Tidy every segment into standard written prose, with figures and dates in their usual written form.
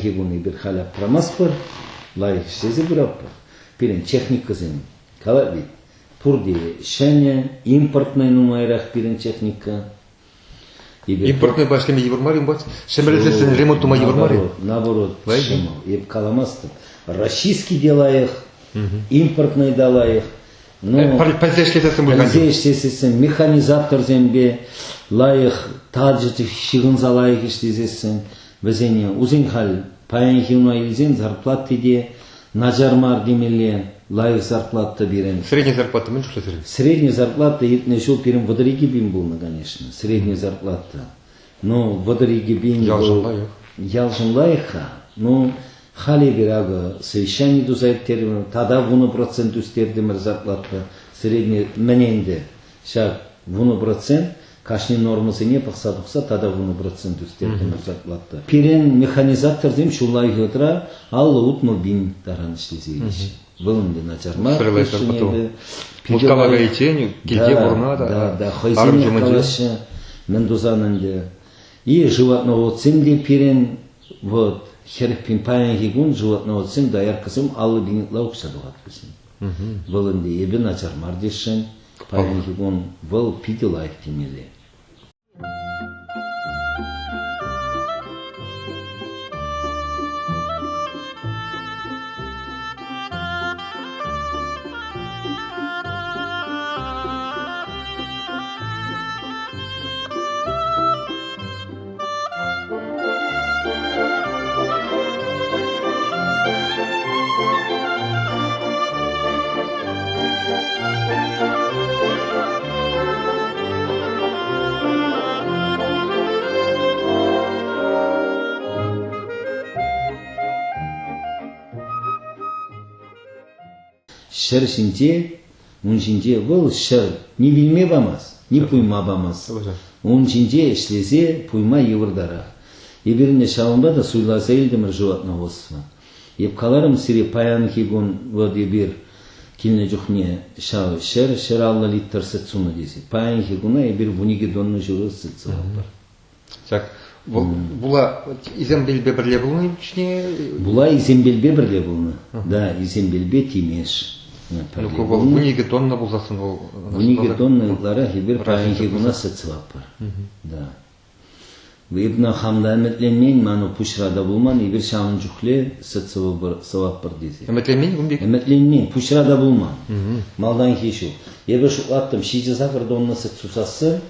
Паянхи кун эпир халь аптрамастпӑр, лайӑх ӗҫлесе пыратпӑр. Пирӗн техникӑсем, калать ведь, пурте ҫӗнӗ, импортнӑй нумайрах пирӗн техника. Импортнӑйпа ӗҫлеме йывӑр мар-и унпа? Ҫӗмӗрӗлсессӗн ремонт тума йывӑр мар-и? Наоборот, ҫӑмӑл. Эп каламастӑп. Российский те лайӑх, импортный та лайӑх. Но пӗлсе ӗҫлесессӗн пӗлсе ӗҫлесессӗн механизаторсемпе лайӑх тачӑ ҫыхӑнса лайӑх ӗҫлесессӗн вӗсене усен халь паянхи уна илсен зарплати те начар мар темелле лайӑх зарплата пирӗн. Средняя зарплата мӗн чухлӗ сирӗн? Средняя зарплата иртнӗ ҫул пирӗн 32 пин пулнӑ, конечно, средняя зарплата. Ну, 32 пин Ялшӑн лайӑх. Ялшӑн лайӑх-ха. Ну, халь эпир акӑ совещани туса ирттертӗмӗр, тата 10% ӳстертӗмӗр зарплата. Средний мӗн ӗнтӗ ҫак 10% кашни нормӑсене пӑхса тухса тата 10% ӳстертӗмӗр зарплата. Пирӗн механизаторсем ҫуллахи вӑхӑтра 50-60 пин таран ӗҫлесе илеҫҫӗ. Вӑл ӗнтӗ начар мар. Мускава кайиччен килте пурӑна та. Да, да, хӑйсемех калаҫҫӗ. Мӗн тусан ӗнтӗ. И животноводсем те пирӗн вот 40 пин паянхи кун животноводсем дояркӑсем 50 пин ытла укҫа тухать вӗсем. Вӑл ӗнтӗ эпӗ начар мар тесшӗн. Паянхи кун вӑл питӗ лайӑх темелле. Ҫӗр ҫинче, ун ҫинче вӑл ҫӗр ни вилме памасть, ни пуйма памасть. Ун ҫинче ӗҫлесе пуйма йывӑртарах. Эпир ӗнтӗ ҫавӑнпа та суйласа илтӗмӗр животноводство. Эп каларӑм сире паянхи кун вот эпир килнӗ чухне ҫав 100, 150 литр сӗт сунӑ тесе. Паянхи куна эпир 12 тонна ҫурӑ сӗт сӑватпӑр. Ҫак була Изембельпе пӗрле пулнӑ чухне? Була Изембельпе пӗрле пулнӑ. Да, Изембельпе Тимеш. Ну, вӑл 12 тонна пулсассӑн вӑл... 12 тонна ытларах эпир паянхи куна сӗт сӑватпӑр. Да. Эпна хам та ӗмӗтленмен, ман пуҫра та пулман, эпир ҫавӑн чухлӗ сӗт сӑватпӑр тесе. Ӗмӗтленмен кун пек? Ӗмӗтленмен, пуҫра та пулман. Малтанхи ҫул. Эпӗ шутлаттӑм, 7-8 тонна сӗт сусасса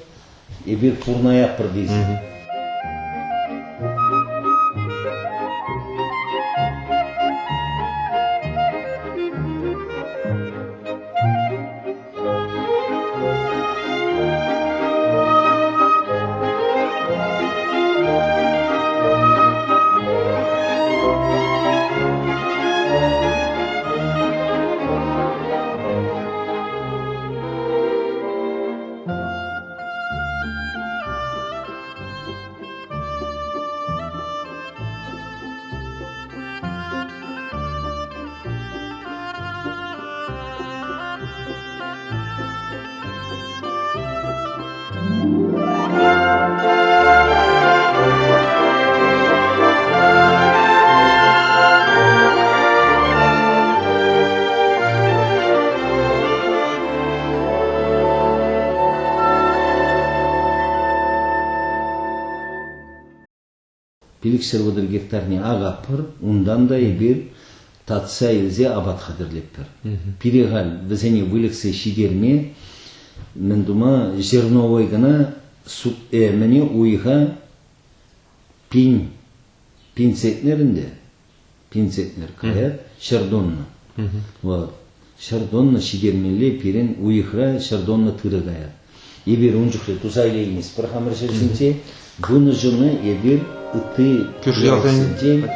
эпир пурӑнаятпӑр тесе. 530 гектарне акатпӑр, унтан та эпир татса илсе апат хатӗрлетпӗр. Пире халь вӗсене выльӑхсем ҫитерме мӗн тума зерновой кӑна мӗне уйӑха пин центнер ӗнтӗ, пин центнер каять, 100 тонна. Вот. 100 тонна ҫитермелле пирӗн уйӑхра 100 тонна тырӑ каять. Эпир ун чухне туса илейместпӗр хамӑр ҫӗр ҫинче. Вунӑ ҫулне эпир ытти Кӳршӗ ялсен ытти